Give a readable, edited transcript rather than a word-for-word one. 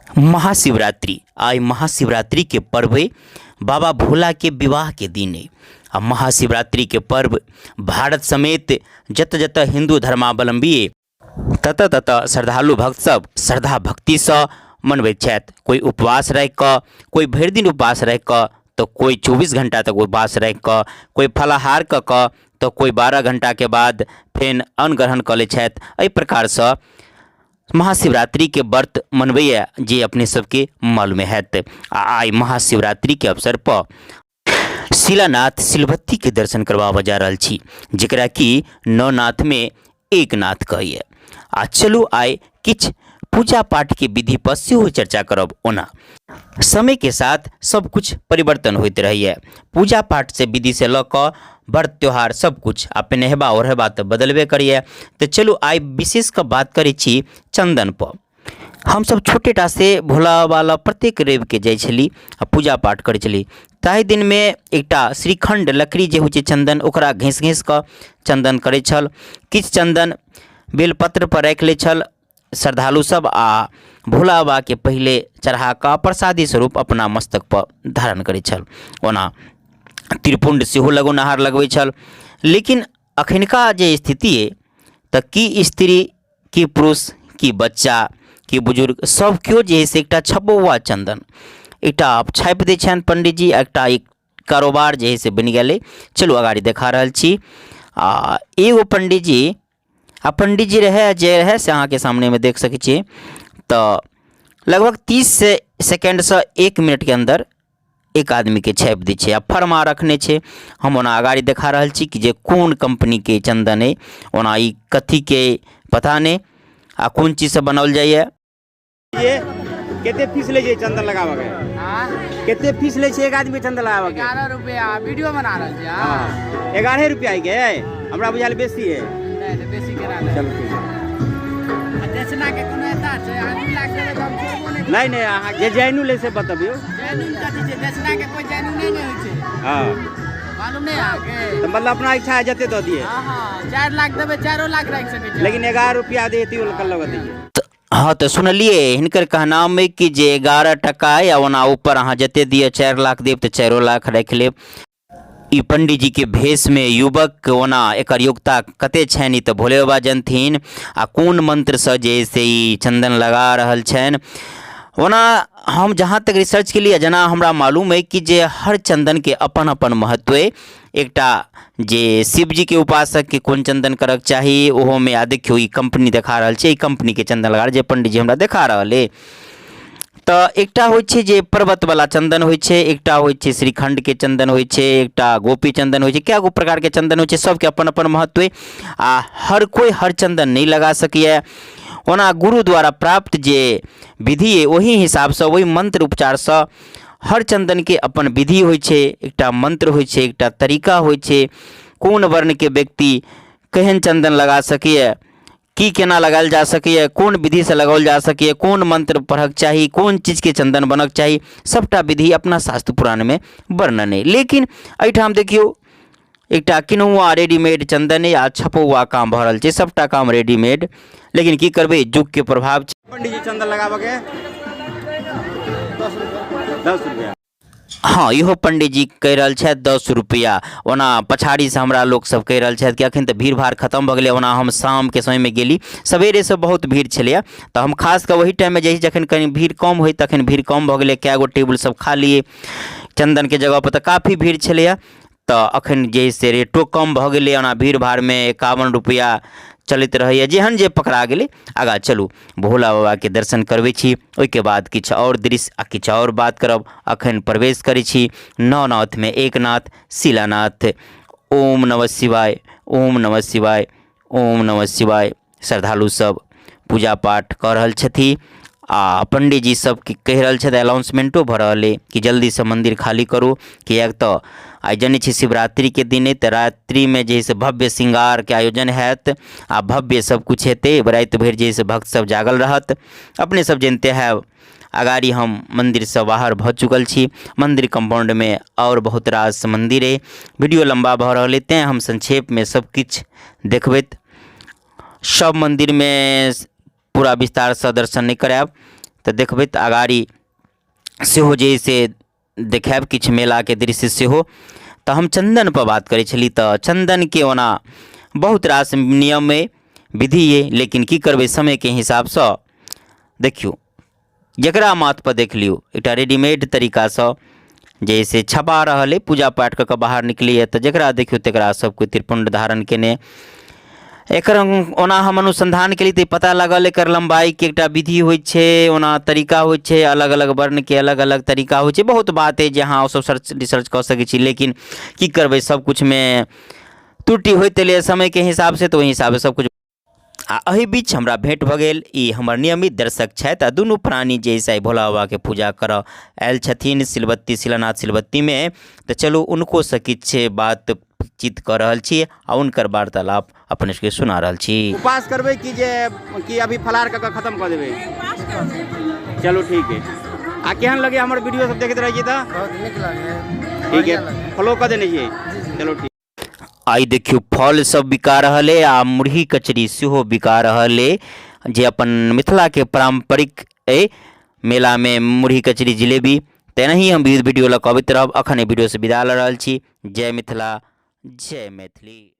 महाशिवरात्रि। आइ महाशिवरात्रिके पर्व अइ, बाबा भोलाके विवाहके दिन अइ आ महाशिवरात्रिके पर्व भारत समेत जतऽ जतऽ हिन्दू धर्मावलम्बी अइ ततऽ ततऽ श्रद्धालु भक्त सब श्रद्धा भक्तिसँ मनबैत छथि। कोइ उपवास राखिकऽ, कोइ भरि दिन उपवास राखिकऽ, तऽ कोइ 24 घण्टा तक उपवास राखिकऽ, कोइ फलाहार कऽ कऽ, तऽ कोइ 12 घण्टाके बाद फेर अन्न ग्रहण कऽ लै छथि। एहि प्रकारसँ महाशिवरात्रिके व्रत मनबैए जे अपने सबके मालूमे हैत। आ आइ महाशिवरात्रिके अवसरपर शिलानाथ सिलबत्तीके दर्शन करबाबऽ जा रहल छी, जकरा कि नवनाथमे एकनाथ कहैए। आ चलू आइ किछु पूजा पाठके विधिपर सेहो चर्चा करब। ओना समयके साथ सब किछु परिवर्तन होइत रहैए, पूजा पाठसँ विधिसँ लऽ कऽ व्रत त्योहार सब किछु आ पेनहेबा ओढ़ेबा तऽ बदलबे करैए। तऽ चलू आइ विशेष कऽ बात करै छी चन्दनपर। हमसब छोटेटा से भोला बाबा लग प्रत्येक रविके जाइ छली आ पूजा पाठ करै छली। ताहि दिनमे एकटा श्रीखण्ड लकड़ी जे होइ छै चन्दन, ओकरा घसि घसि कऽ चन्दन करै छल। किछु चन्दन बेलपत्रपर राखि लै छल श्रद्धालु सब आ भोला बाबाके पहिले चढ़ा कऽ प्रसादी स्वरूप अपना मस्तकपर धारण करै छल। ओना त्रिपुण्ड सेहो लगौनहार लगबै छल, लेकिन अखिनका जे स्थिति अइ तऽ की स्त्री की पुरुष की बच्चा की बुजुर्ग सब केओ जे है से एकटा छपौआ चन्दन एकटा छापि दै छनि पंडीजी, एकटा एक कारोबार जे है से बनि गेलै। चलू अगाड़ी देखा रहल छी। आ एगो पंडीजी आ पंडीजी रहै जे रहै से अहाँके सामनेमे देख सकै छियै। तऽ लगभग 30 सेकेंडसँ 1 मिनटके अन्दर एक आदमीके छापि दै छै आ फर्मा रखने छै। हम ओना अगाड़ी देखा रहल छी कि जे कोन कम्पनीके चन्दन अइ, ओना ई कथीके पता नहि आ कोन चीजसँ बनाओल जाइए। ये कते फीस लै छै चन्दन लगाबऽ के? हाँ? कते फीस लै छै एक आदमी चन्दन लगाबऽ के? 11 रुपया। वीडियो बना रहल छी अहाँ? हाँ। 11 रुपया के? हमरा बुझायल बेसी है। नहि नहि, बेसी केना नहि। चलू ठीक है। आ दक्षिणा के कोनो एता छै? अहाँ 2 लाख देबै तऽ हम छोड़बो नहि। नहि नहि, अहाँ जे जैनू लै से बतबियौ। जैनून कथी छै? दक्षिणा के कोई जैनूने नहि होइ छै। हाँ। मालूम नहि अहाँके? तऽ मतलब अपना इच्छा है जते दऽ दिए। हाँ हाँ, 4 लाख देबै 4 लाख राखि सकै छी। लेकिन 11 रुपया दे तैयो लग दिए। हाँ तऽ सुनलियै हिनकर कहनाम अइ कि जे 11 टका अइ आ ओना ऊपर अहाँ जते दिअ, 4 लाख देब तऽ 4 लाख राखि लेब। ई पंडीजीके भेषमे युवक, ओना एकर योग्यता कते छनि ई तऽ भोले बाबा जनथिन आ कोन मन्त्रसँ जे से ई चन्दन लगा रहल छनि। ओना हम जहाँ तक रिसर्च केलियै, जेना हमरा मालूम अइ कि जे हर चन्दनके अपन अपन महत्व अइ। एकटा जे शिवजीके उपासकके कोन चन्दन करऽके चाही, ओहोमे आ देखियौ ई कम्पनी देखा रहल छै, ई कम्पनीके चन्दन लगा जे पंडीजी हमरा देखा रहल अइ। तऽ एकटा होइ छै जे पर्वतवला चन्दन होइ छै, एकटा होइ छै श्रीखण्डके चन्दन होइ छै, एकटा गोपी चन्दन होइ छै, कए गो प्रकारके चन्दन होइ छै, सबके अपन अपन महत्व अइ आ हर कोइ हर चन्दन नहि लगा सकैए। ओना गुरु द्वारा प्राप्त जे विधि अइ ओहि हिसाबसँ ओहि मन्त्र उपचारसँ हर चन्दनके अपन विधि होइ छै, एकटा मन्त्र होइ छै, एकटा तरीका होइ छै। कोन वर्णके व्यक्ति केहन चन्दन लगा सकैए, की केना लगायल जा सकैए, कोन विधिसँ लगाओल जा सकैए, कोन मन्त्र पढ़ऽके चाही, कोन चीजके चन्दन बनऽके चाही, सभटा विधि अपना शास्त्र पुराणमे वर्णन अइ। लेकिन एहिठाम देखियौ एकटा किनौआ रेडीमेड चन्दन अइ आ छपौआ काम भऽ रहल छै, सभटा काम रेडीमेड। लेकिन की करबै, युगके प्रभाव छै। पंडीजी चन्दन लगाबऽके 10 रुपया। हाँ, इहो पंडीजी कहि रहल छथि 10 रुपया। ओना पछाड़ीसँ हमरा लोकसभ कहि रहल छथि कि अखन तऽ भीड़ भाड़ खतम भऽ गेलै। ओना हम शामके समयमे गेली, सवेरेसँ बहुत भीड़ छलैए, तऽ हम खास कऽ ओहि टाइममे जाइ छी जखन कनि भीड़ कम होइ। तखन भीड़ कम भऽ गेलै, कए गो टेबुल सब खाली अइ चन्दनके जगहपर, तऽ काफी भीड़ छलैए। तऽ अखन जे से रेटो कम भऽ गेलै, ओना भीड़ भाड़मे 51 रुपैआ चलैत रहैए, जेहन जे पकड़ा गेलै। आगाँ चलू, भोला बाबाके दर्शन करबै छी, ओहिके बाद किछु आओर दृश्य आ किछु आओर बात करब। अखन प्रवेश करै छी नवनाथमे एकनाथ शिलानाथ। ओम नमः शिवाय, ओम नमः शिवाय, ओम नमः शिवाय। श्रद्धालु सब पूजा पाठ कऽ रहल छथि आ पंडीजी सब कहि रहल छथि, अनाउंसमेंटो भऽ रहल अइ कि जल्दीसँ मन्दिर खाली करू, किएक तऽ आइ जनै छी शिवरात्रिके दिन अइ, तऽ रात्रिमे जे है से भव्य श्रृंगारके आयोजन हैत आ भव्य सब किछु हेतै। राति भरि जे है से भक्त सब जागल रहत, अपने सब जनिते हैब। अगाड़ी हम मन्दिरसँ बाहर भऽ चुकल छी। मन्दिर कम्पाउंडमे आओर बहुत रास मन्दिर अइ। वीडियो लम्बा भऽ रहल अइ तैँ हम संक्षेपमे सब किछु देखबैत सब मन्दिरमे पूरा विस्तारसँ दर्शन नहि करायब। तऽ देखबै तऽ अगाड़ी सेहो जे अइ से देखायब किछु मेलाके दृश्य सेहो। तऽ हम चन्दनपर बात करै छली, तऽ चन्दनके ओना बहुत रास नियम अइ, विधि अइ, लेकिन की करबै समयके हिसाबसँ। देखियौ, जकरा माथपर देख लियौ, एकटा रेडीमेड तरीकासँ जे अइ से छपा रहल अइ। पूजा पाठ कऽ कऽ बाहर निकलैए तऽ जकरा देखियौ तकरा सब कोइ त्रिपुण्ड धारण केने। एकर ओना हम अनुसन्धान केली तऽ पता लागल, एकर लम्बाइके एकटा विधि होइ छै, ओना तरीका होइ छै, अलग अलग वर्णके अलग अलग तरीका होइ छै। बहुत बात अइ जे अहाँ ओसब सर्च रिसर्च कऽ सकै छी, लेकिन की करबै, सबकिछुमे त्रुटि होइत एलैए समयके हिसाबसँ, तऽ ओहि हिसाबसँ सबकिछु। आ एहि बीच हमरा भेँट भऽ गेल, ई हमर नियमित दर्शक छथि आ दुनू प्राणी जे से आइ भोला बाबाके पूजा करऽ आयल छथिन सिलबत्ती, शिलानाथ सिलबत्तीमे। तऽ चलू, हुनकोसँ किछु बातचीत कऽ रहल छी आ हुनकर वार्तालाप अपने सबके सुना रहल छी। उपास करबै कि जे कि अभी फलाहार कऽ कऽ खतम कऽ देबै? चलू, ठीक है। आ केहन लगे हमर वीडियो सब देखैत रहै छियै तऽ? बहुत नीक लागे। ठीक है, फॉलो कऽ देने छियै। चलू, ठीक। आइ देखियौ, फल सब बिका रहल अइ आ मुरही कचरी सेहो बिका रहल अइ, जे अपन मिथिलाके पारम्परिक अइ मेलामे मुरही कचरी जिलेबी। तेनाही हम वीडियो लऽ कऽ अबैत रहब। अखन एहि वीडियोसँ विदा लऽ रहल छी। जय मिथिला, जय मैथिली।